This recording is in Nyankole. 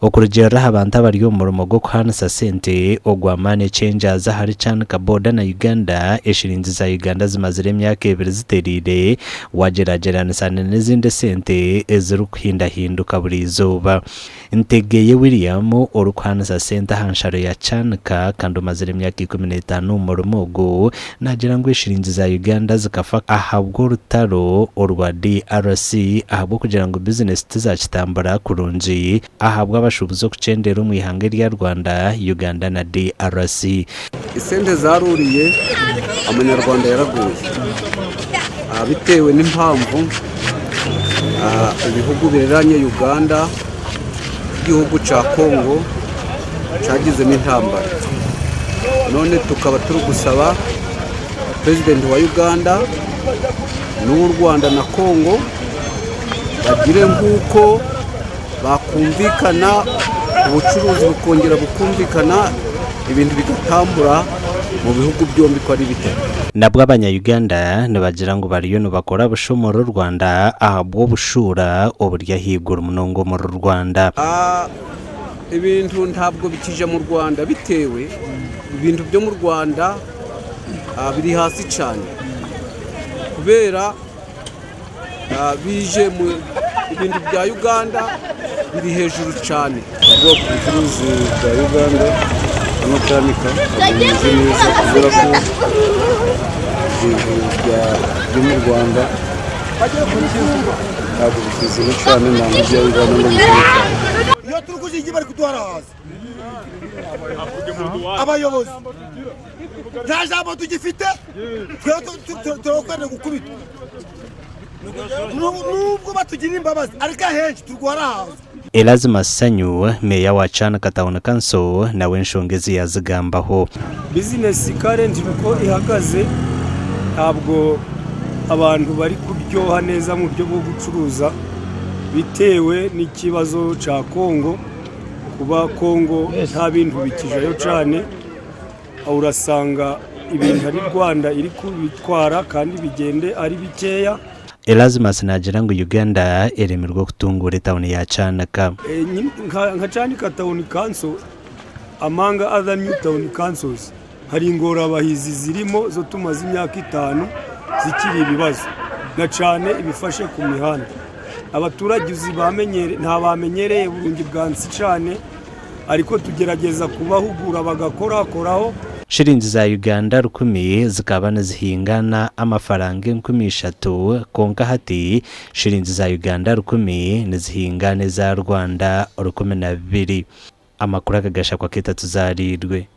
Okurugiirira aha bantu abari omu murimo gw'okuhaanisa sente ogwa Money Changers ahari Kyanika Boda na Uganda, eshiringi za Uganda zimazire emyaka ebiri zitereire wagyeragyeranisa n'ezindi esente ezirikuhindahinduka buri izooba. Ntegeye William orikuhaanisa sente aha nsharo ya Kyanika kandi omazire emyaka 15 omu murimo ogu naagira ngu eshiringi za Uganda zikafa ahabw'orutaro orwa DRC ahabw'okugira ngu bizinesi tizakitambura kurungi ahabw'abashuubuzi okukyendera omu ihanga erya Rwanda, Uganda na DRC. Esente zaruriye amanyarwanda yaraguye bitewe n'impamvu ebihugu biriranye Uganda n'igihugu kya Congo kyagizemu entambara none tukaba turigusaba purezidenti wa Uganda n'ow'u Rwanda na Congo bagire nk'uko bakumvikana obucuruzi bukongyera bukumvikana ebintu bigatambura omu bihugu byombi uko ari bitatu. Nabwo abanya Uganda nibagira ngu bariyo nibakora busha omuri Rwanda ahabw'obushuura oburi ahaiguru munonga omuri Rwanda. Ebintu ntabwo bikija mu Rwanda bitewe ebintu by'omu Rwanda biri hasi cyane kubera bije ebintu bya Uganda biri hejuru cyane. Ubwoko bucuruzi bwa Uganda hano Kyanika ntabwo bumeze neza kubera ko ibintu byo mu Rwanda ntabwo bikizeho cyane ntabwo ibya Uganda ngo bizeho cyane. Iyo turi kuziga bari kuduharahaza abayobozi nta jambo tugifite turakwiriye gukubitwa nubwo batugirira imbabazi ariko ahenshi turwara hanze. Erasmus Sanyu, Meeya wa Kyanika Town Council nawe enshonga ezi yazigambaho. Bizinesi karenti uko ihagaze ntabwo abantu bari kuryoha neza mu buryo bwo gucuruza bitewe n'ikibazo cya Kongo. Kuba Kongo nta bintu bikijayo cyane, urasanga ibintu ari Rwanda iri kubitwara kandi bigende ari bikeya. Erasmus naagira ngu Uganda eremirwe okutunguura etauni ya Kyanika. Nka Kyanika Town Council among other new town councils hari ingorabahizi zirimo zo tumaze imyaka itanu zikiri ibibazo na cyane ibifashe ku mihanda. Abaturage uzi nta bamenyereye burungi bwa nsi cyane ariko tugerageza kubahugura bagakorakoraho. Shilingi za Uganda rukumi zikaba nizihingana amafaranga 3000 kwonka hati shilingi za Uganda rukumi nizihingana eza Rwanda 12. Amakuru aga gashakwa Keita Tuzarirwe.